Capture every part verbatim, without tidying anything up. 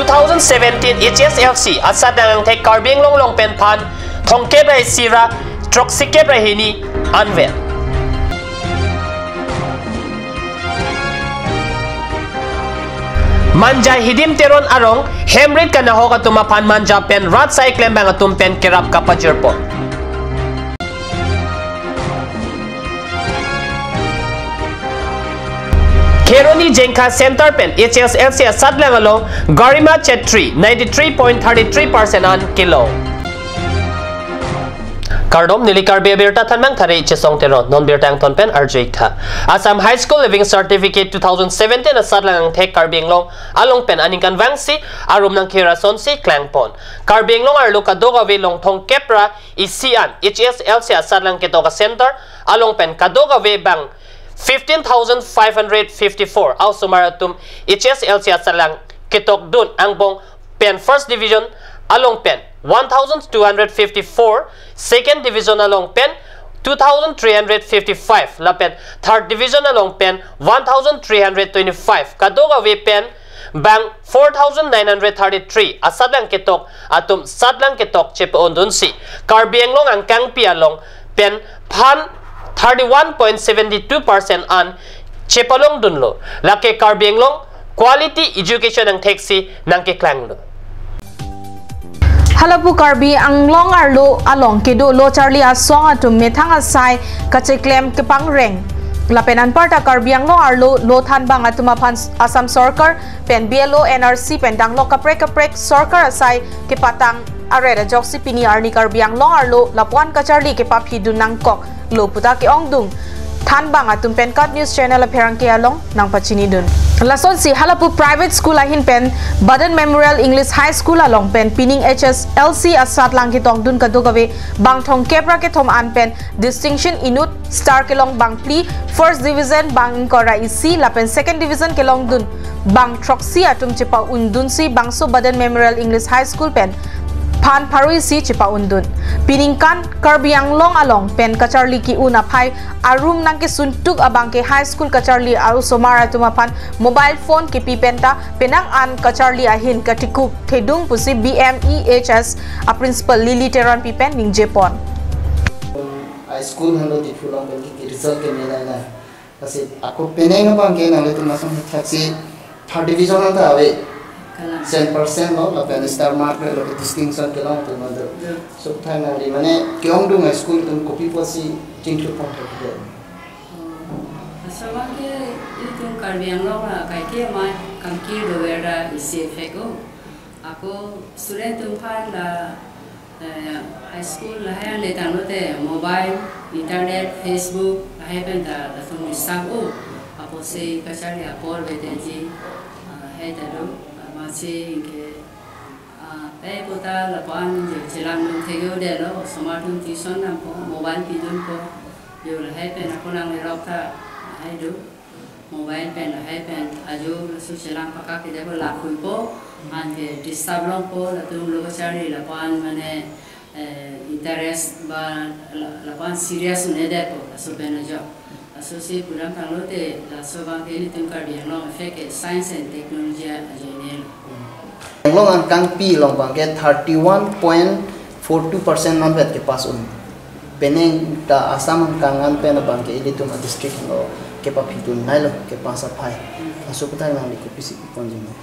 two thousand seventeen H S L C asatlang angthek Karbi Anglong along pen phan thomkep ra isi ra throksikep ra hini anvet. Manja Hidim Teron arong hemrit kanahok atum aphan manja pen rat asai klembang atum pen kerap kapajirpon. Kheroni Jengkha Center pen H S L C asatlang along Garima Chetri ninety-three point thirty-three percent an kelong. Kardom, neli Karbi Abirta Thanbang Thari Chesong Teron, non birta angthon pen arju-ik tha. Assam High School Leaving Certificate two thousand seventeen asatlang angthek Karbi Anglong along pen aningkanvangsi arum nangkehir asonsi klangpon. Karbi Anglong arlo kadokave along thomkep ra isi an H S L C asatlang ketok a-center along pen kadokave bang fifteen thousand five hundred fifty-four a-osomar atum H S L C asatlang ketokdun angbong pen first division along pen one thousand two hundred fifty-four, second division along pen two thousand three hundred fifty-five, lapen third division along pen one thousand three hundred twenty-five, kadokave pen bang four thousand nine hundred thirty-three asatlang ketok atum asatlang ketok chepa-undunsi Karbi Anglong angkangpi along pen phan thirty-one point seventy-two percent an chepalongdunlo. Lake Karbi Anglong quality education angtheksi nangkeklanglo. Halapu Karbi Anglong arlo along kedo lo charli asong atum methang asai kacheklem kepangreng. Lapen anparta Karbi Anglong arlo lo thanbang atum aphan Assam Sorkar pen B L O, N R C pen danglok kaprek kaprek sorkar asai kepatang aret ajoksi pini arni Karbi Anglong arlo lapuan kacharli kepaphidun nangkoklo puta ke-ongdung thanbang atum pen KAT News Channel apherangke along nangpachinidun. Lasonsi halapu private school ahin pen Baden Memorial English High School along pen pining H S L C asatlang ketokdun kadokave bang thomkep ra kethom an pen distinction inut, star kelong bang phli, first division bang ingkoi ra isi lapen second division kelongdun bang throksi atum chepa-undunsi bangso Baden Memorial English High School pen phan pharo isi chepa-undun. Peningkan Karbi Anglong along pen kacharli ke-un aphai arum nangkesuntuk abangke high school kacharli a-osomar atum aphan mobile phone kepi penta penang an kacharli ahin katikup thedung pusi B M E H S a-principal Lily Teronpi pen ningjepon. High school henlo Diphu along pen ke result keme lainai. Lasi ako penang abangke nanglitum lason thaksi third division anta ave. Kalang. Cent percent lo, lapen star mark lo, lapen distinction kelong atum madu. Ya. So, thang nangli mane ke-ongdung high school atum kopi pusi chingthur pon thak. Oh, laso abangke ilitum Karbi Anglong la kaike mai kangkir dover ra isi effect o. Ako student atum aphan la, eh, high school lahai anle tanglote mobile, internet, Facebook lahai penta latum nisang-o. Apotsi kacharli apor beteji, ah, hai ta do, ah, masi ingke, ah, pei kota lapuan je chelang nung thegeu delo, osomar atum tuition dampo, mobile pidunpo, yo lahai pen ako nanglerok ta, lahai do. Mobile pen lahai pen ajo laso chelang pakak kejapo lakhuipo, anke disturb longpo, latum lo kacharli lapuan mane, eh, interest ba la-, lapuan serious un-edetpo, laso pen ajo. Lasosi pudam tanglote, laso abangke ilitum Karbi Anglong effect ke science and technology ajoinelo. Anglong angkangpi along abangke thirty-one point four two percent non vet kepass un. Penang ta Assam angkang an pen abangke ilitum a-district lo kepaphidun nailo, kepass aphai. Laso aputhak nangli kopisi ponjima?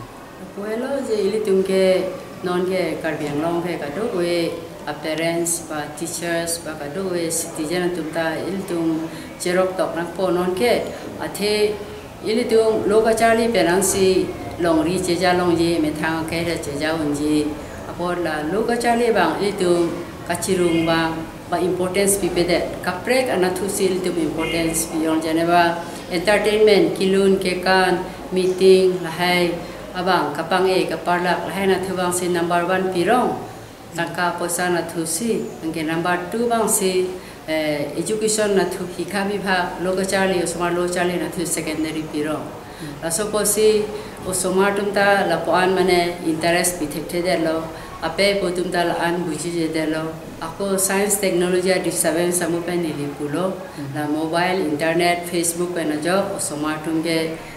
Puelo je ilitum ke nonke Karbi Anglong ke kadokave a-parents ba teachers ba kadokave citizen atum ta ilitum cherok tok nangpo nonke athe ilitum lo kacharli penangsi longri cheja longji, methang ke cheja unji. Apor la lo kacharli abang ilitum kachirung abang ba importance pipedet. Kaprek anatthu si ilitum importance pi-ong, jeneba entertainment, kelun kekan, meeting lahai abang kapang-e kaparlak lahai anatthu abangsi number one pirong. Tangka poisa anatthu si, anke number two abangsi, eh, education anatthu, hikha bibhag, lo kacharli, osomar lo charli anatthu secondary pirong. Laso apotsi osomar atum ta lapuan mane interest pi thekthedetlo. Ape pu atum ta la-an bujijedetlo. Ako science technology a disturbance amu pen neli pulo. La mobile, internet, Facebook pen ajok osomar atum ke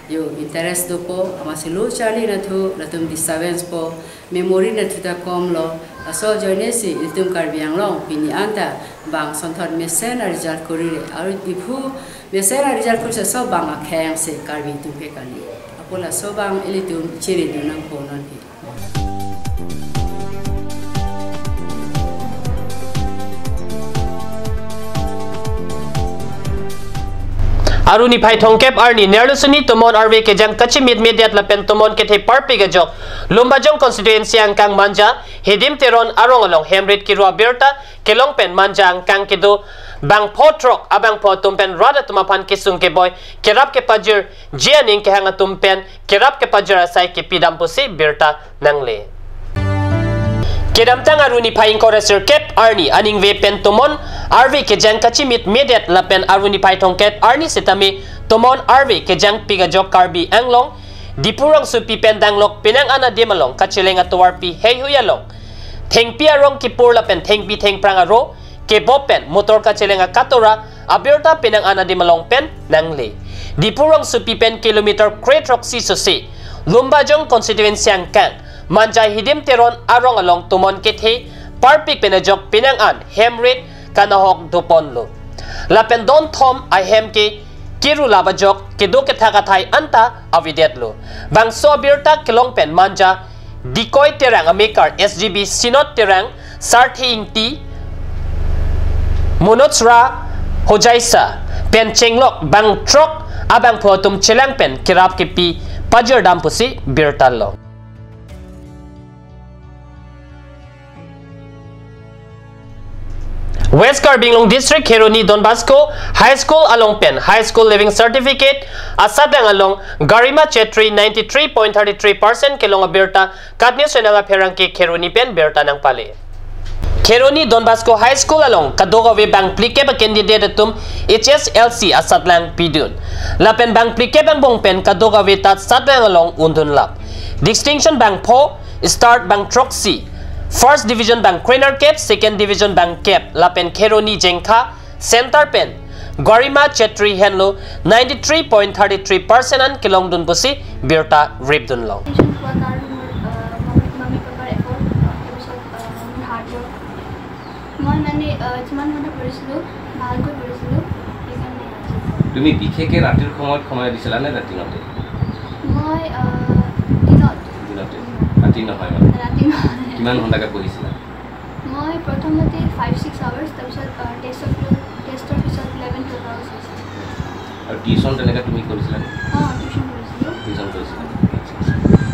yo interest dopo, amatsi lo charli nathu latum disturbance po, memory nathu ta komlo. Laso ajoine si ilitum Karbi Anglong pini anta bang sonthot mesen a result korire. Aru iphu mesen a result kori laso bang akhei si Karbi atum ke kali. Apot laso bang ilitum chiridun nangpo non ke. Aru niphai thomkep arni nerlusuni tomon arve kejang kachimit medet lapen tomon kethe parpik ajok Lumbajong constituency angkang Manja Hidim Teron arong along hemrit kiru abirta kelong pen Manja angkang kedo bangpho throk abangpho atum pen rat atum aphan kesung keboi kerap kepajirji aning kehang atum pen kerap kepajir asai kepidam pusi birta nangle. Kedamtang aru niphai ingkoi ra sirkep arni aningve pen tomon arve kejang kachimit medet lapen aru niphai thomkep arni sitame tomon arve kejang pik ajok Karbi Anglong Diphu rongsopi pen danglok penang an adim along kacheleng atovarpi heihui along thengpi arong kipur lapen thengpi thengphrang aro kebop pen motor kacheleng akatora abirta penang an adim along pen nangle. Diphu rongsopi pen kilometer kre throksi sose Lumbajong constituency angkang Manja Hidim Teron arong along tomon kethe parpik pen ajok penang an hemrit kanahok doponlo. Lapen don thom ahem ke kiru lap ajok kedo kethak athai anta avedetlo. Bangso abirta kelong pen Manja Dikoi Terang amekar S G B Sinot Terang, Sarthe Ingti, Manoj Ra Hojaisa pen chenglok bang throk abangpho atum chelang pen kerap kepi pajirdam pusi birta long. West Karbi Anglong District Kheroni Don Bosco High School along pen High School Leaving Certificate asatlang along Garima Chetri ninety-three point thirty-three percent kelong abirta KAT News Channel apherangke Kheroni pen birta nangpale. Kheroni Don Bosco High School along kadokave bang phlikep a-candidate atum H S L C asatlang pidun. Lapen bang phlikep angbong pen kadokave ta satlang along undun lap. Distinction bangpho, start bang throksi, first division bang krenerkep, second division bang kep, lapen Kheroni Jengkha Center pen Garima Chetri henlo ninety-three point thirty-three percent an kelongdun pusi birta ripdun long. Education পোৱাৰ কাৰণে মোৰ, আহ, মম্মী, মম্মী পাপাৰ এফৰ্ট, তাৰপিছত, আহ, মোৰ hard work. মই মানে, আহ, যিমান ঘণ্টা পঢ়িছিলোঁ, ভালকৈ পঢ়িছিলোঁ, সেইকাৰণে আজি। তুমি বিশেষকৈ ৰাতিৰ সময়ত সময় দিছিলা নে দিনতে? মই, আহ, দিনত। দিনতে? ৰাতি নহয় মানে? ৰাতি নহয়। কিমান ঘণ্টাকৈ পঢ়িছিলা? মই প্ৰথমতে ফাইভ ছিক্স আৱাৰ্ছ, তাৰপিছত, আহ, টেষ্টৰ পিছত, টেষ্টৰ পিছত ইলেভেন টুৱেলভ আৱাৰ্ছ হৈছিলে। আৰু টিউচন তেনেকৈ তুমি কৰিছিলা নে? অ, টিউচন কৰিছিলোঁ। টিউচন কৰিছিলা। আচ্ছা, আচ্ছা।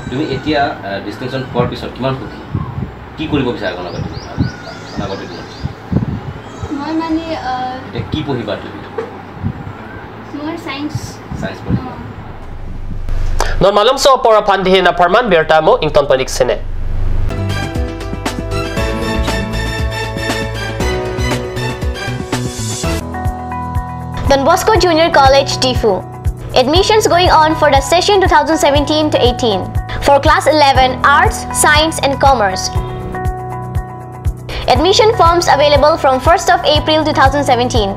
তুমি এতিয়া, আহ, ডিষ্টিংশ্যন পোৱাৰ পিছত কিমান সুখী? কি কৰিব বিচাৰা অনাগত দিনত? অনাগত দিনত? মই মানে, আহ, এতিয়া কি পঢ়িবা তুমি? মই ছায়েন্স। ছায়েন্স পঢ়িবা। অ। Non malomso apor aphan dihin apharman birta mo ington panik sene. Don Bosco Junior College, Diphu. Admissions going on for the session two thousand seventeen to eighteen for class eleven Arts, Science and Commerce. Admission forms available from first of April two thousand seventeen.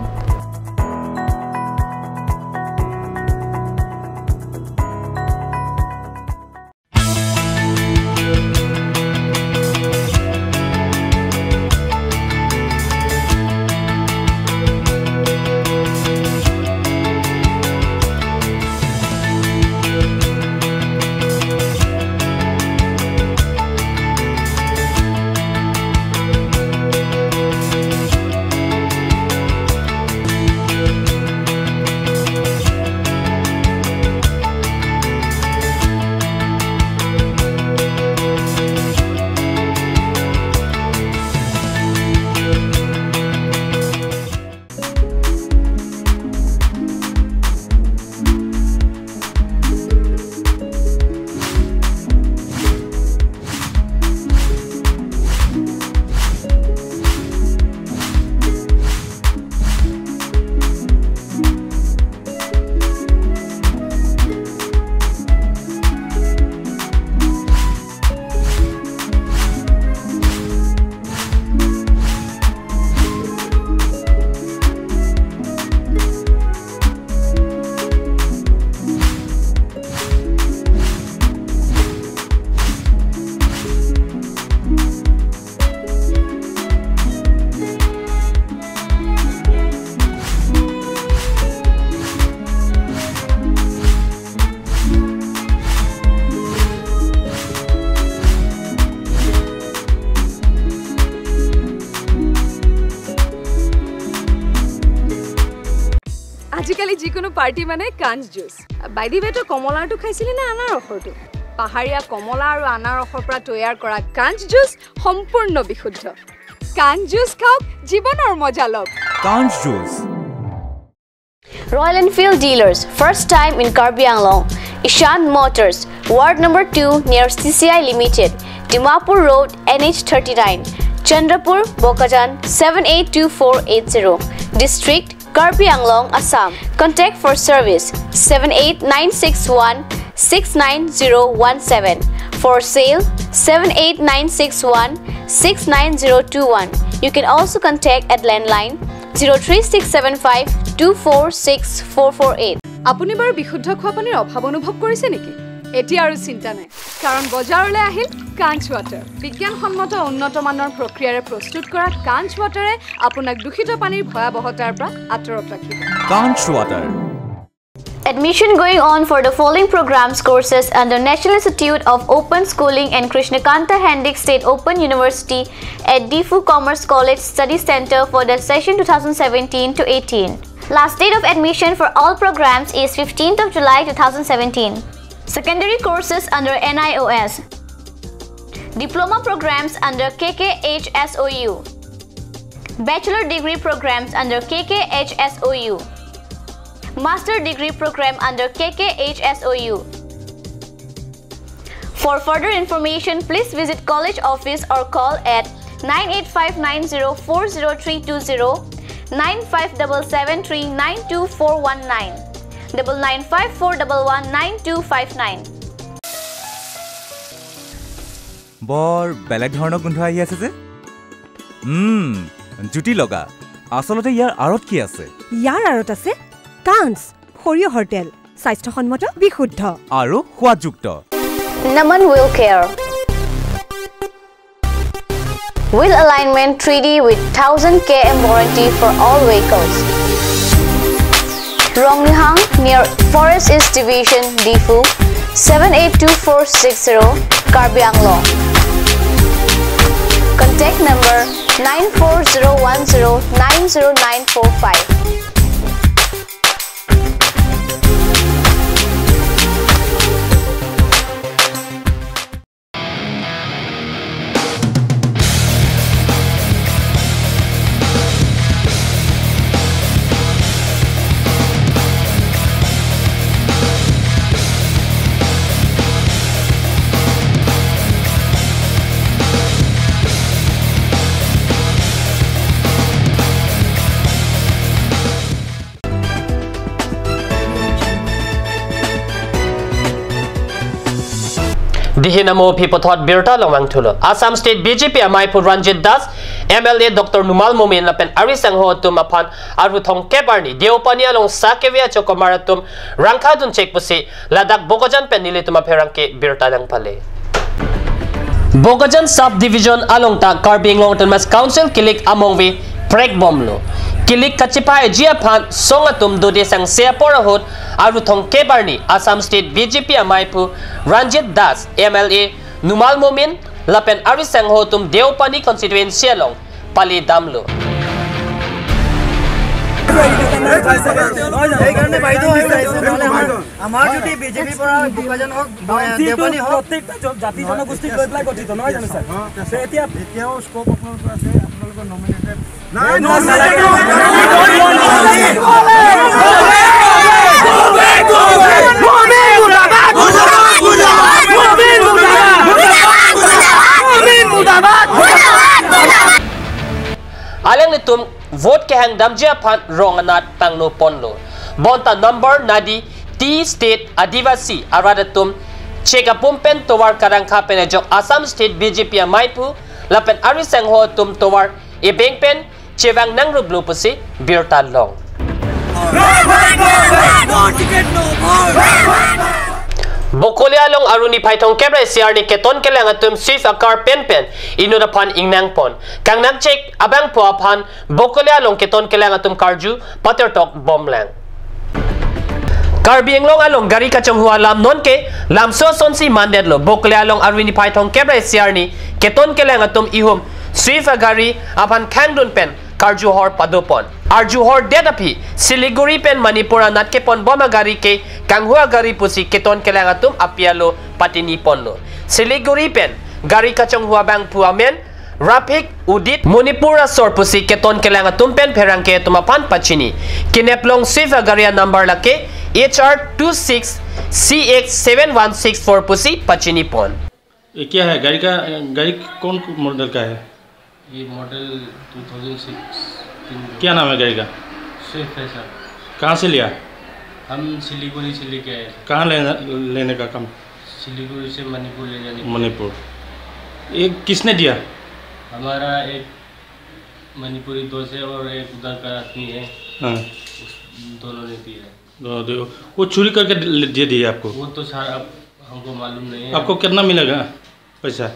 Party মানে কাঞ্চ juice. By the ৱে, তই কমলাৰটো খাইছিলি নে আনাৰসৰটো? পাহাৰীয়া কমলা আৰু আনাৰসৰ পৰা তৈয়াৰ কৰা কাঞ্চ জুচ সম্পূৰ্ণ বিশুদ্ধ। কাঞ্চ জুচ খাওক, জীৱনৰ মজা লওক। কাঞ্চ juice. Royal Enfield dealers, first time in Karbi Anglong. Ishan Motors, Ward number two near C C I Limited, Dimapur Road, N H thirty-nine, Chandrapur, Bokajan, seven eight two four eight zero. District, Karbi Anglong, Assam. Contact for service, seven eight nine six one six nine zero one seven. For sale, seven eight nine six one six nine zero two one. You can also contact at landline zero three six seven five two four six four four eight. আপুনি বাৰু বিশুদ্ধ খোৱা পানীৰ অভাৱ অনুভৱ কৰিছে নেকি? এতিয়া আৰু চিন্তা নাই, কাৰণ বজাৰলৈ আহিল কাঞ্চ ৱাটাৰ। বিজ্ঞানসন্মত উন্নত মানৰ প্ৰক্ৰিয়াৰে প্ৰস্তুত কৰা কাঞ্চ ৱাটাৰে আপোনাক দূষিত পানীৰ ভয়াৱহতাৰ পৰা আঁতৰত ৰাখিব। কাঞ্চ water. Admission going on for the following programs courses under National Institute of Open Schooling and Krishna Kanta Handique State Open University at Diphu Commerce College Study Center for the session two thousand seventeen to eighteen. Last date of admission for all programs is fifteenth of July two thousand seventeen. Secondary courses under N I O S. Diploma programs under K K H S O U. Bachelor degree programs under K K H S O U. Master degree program under K K H S O U. For further information, please visit college office or call at nine eight five nine zero four zero three two zero, nine five double seven three nine two four one nine, double nine five four double one nine two five nine. বৰ বেলেগ ধৰণৰ গোন্ধ আহি আছে যে। উম, জুতি লগা। আচলতে ইয়াৰ আঁৰত কি আছে? ইয়াৰ আঁৰত আছে কাঞ্চ সৰিয়হৰ তেল, স্বাস্থ্যসন্মত, বিশুদ্ধ। আৰু সোৱাদযুক্ত। Naman Wheel Care. Wheel alignment three D with thousand K M warranty for all vehicles. Rongnihang near Forest East Division, Diphu, seven eight two four six zero, Karbi Anglong. Contact number nine four zero one zero nine zero nine four five. Dihin amo aphi puthot birta longvang thulo. Assam State B J P amaiphu Ranjit Das, M L A Doctor Numal Momin lapen ari sangho atum aphan Aru thomkep arni Deopani along sakeve achokomar atum rangkha dunchek pusi ladak Bokajan pen nelitum apherangke birta nangpale. Bokajan Sub Division along ta Karbi Anglong Autonomous Council kilik amongve prekbomlo. Kilik kachepaiji aphan song atum dode sangse apor ahut aru thomkep arni Assam State B J P amaiphu Ranjit Das, M L A Numal Momin lapen ari sangho atum Deopani constituency along pali damlo. সেইকাৰণে বাইদেউ আহিছে, আহিছে, নহ'লে আমাৰ, আমাৰ যদি বিজেপিৰ পৰা বোকাজান হওক, কাউন্সিলটো দেওপানী হওক, প্ৰত্যেকটা জন-, জাতি জনগোষ্ঠীক লৈ পেলাই গঠিত, নহয় জানো, ছাৰ? তে এতিয়া এতিয়াও স্ক'প আপোনালোকৰ আছে, আপোনালোকৰ nominated. Alanglitum vote kehang damji aphan rong anat tangno ponlo. Bonta number nadi Tea State Adivasi arat atum chek apum pen tovar karangkha pen ajok Assam State B J P amaiphu lapen ari sangho atum tovar ebeng pen chevang nangruplo pusi birta long. Bokolia along aruni phai thomkep ra isi arni keton kelang atum swift akar pen pen inut aphan ingnang pon. Kangnang chek abangphu aphan Bokolia along keton kelang atum karju patertok bomlang. Karbi Anglong along gari kachonghu alam nonke lamso asonsi mandetlo. Bokolia along aruni phai thomkep ra isi arni keton kelang atum ihum swift agari aphan khangdun pen karju hor padopon. Arjuhor det aphi, Siliguri pen Manipur anat kepon bom agari ke kanghu agari pusi keton kelang atum apialo patini ponlo. Siliguri pen gari kachonghu abangphu amen Rafiq Udit, Manipur asor pusi keton kelang atum pen pherangke atum aphan pachini. Kineplong Swift agari anumber lake H R two six C X seven one six four pusi pachini pon. ये क्या है? गाड़ी का, गाड़ी कौन मॉडल का है? ये मॉडल टू थाउजेंड सिक्सटीन का। क्या नाम है गाड़ी का? स्विफ्ट है सर। कहाँ से लिया? हम सिलीगुड़ी से लेके आए सर। कहाँ लेना, लेने का काम? सिलीगुड़ी से मणिपुर ले जाने के लिए। मणिपुर। ये किसने दिया? हमारा एक मणिपुरी दोस्त है और एक उधर का आदमी है। हाँ। उस, दोनों ने दिया है। दोनों दे-, वो चोरी करके दे, दे दिए आपको? वो तो सर, अब हमको मालूम नहीं है। आपको कितना मिलेगा पैसा?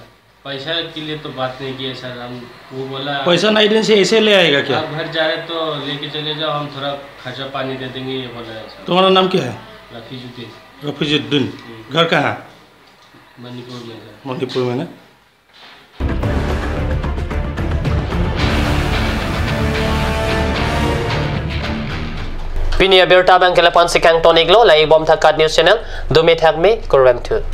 पैसा के लिए तो बात नहीं किया सर, हम, वो बोला, पैसा नहीं देने से ऐसे ले आएगा क्या? आप घर जा रहे तो लेके चले जाओ, हम थोड़ा खर्चा पानी दे देंगे, ये बोला है सर। तुम्हारा नाम क्या है? रफीजुद्दीन। रफीजुद्दीन। हम्म। घर कहाँ? मणिपुर में सर। मणिपुर में ना? Pini abirta abang ke lapu-an si kangton-iklo, langdun bom tha KAT News Channel, dome thakme, kurvangthu.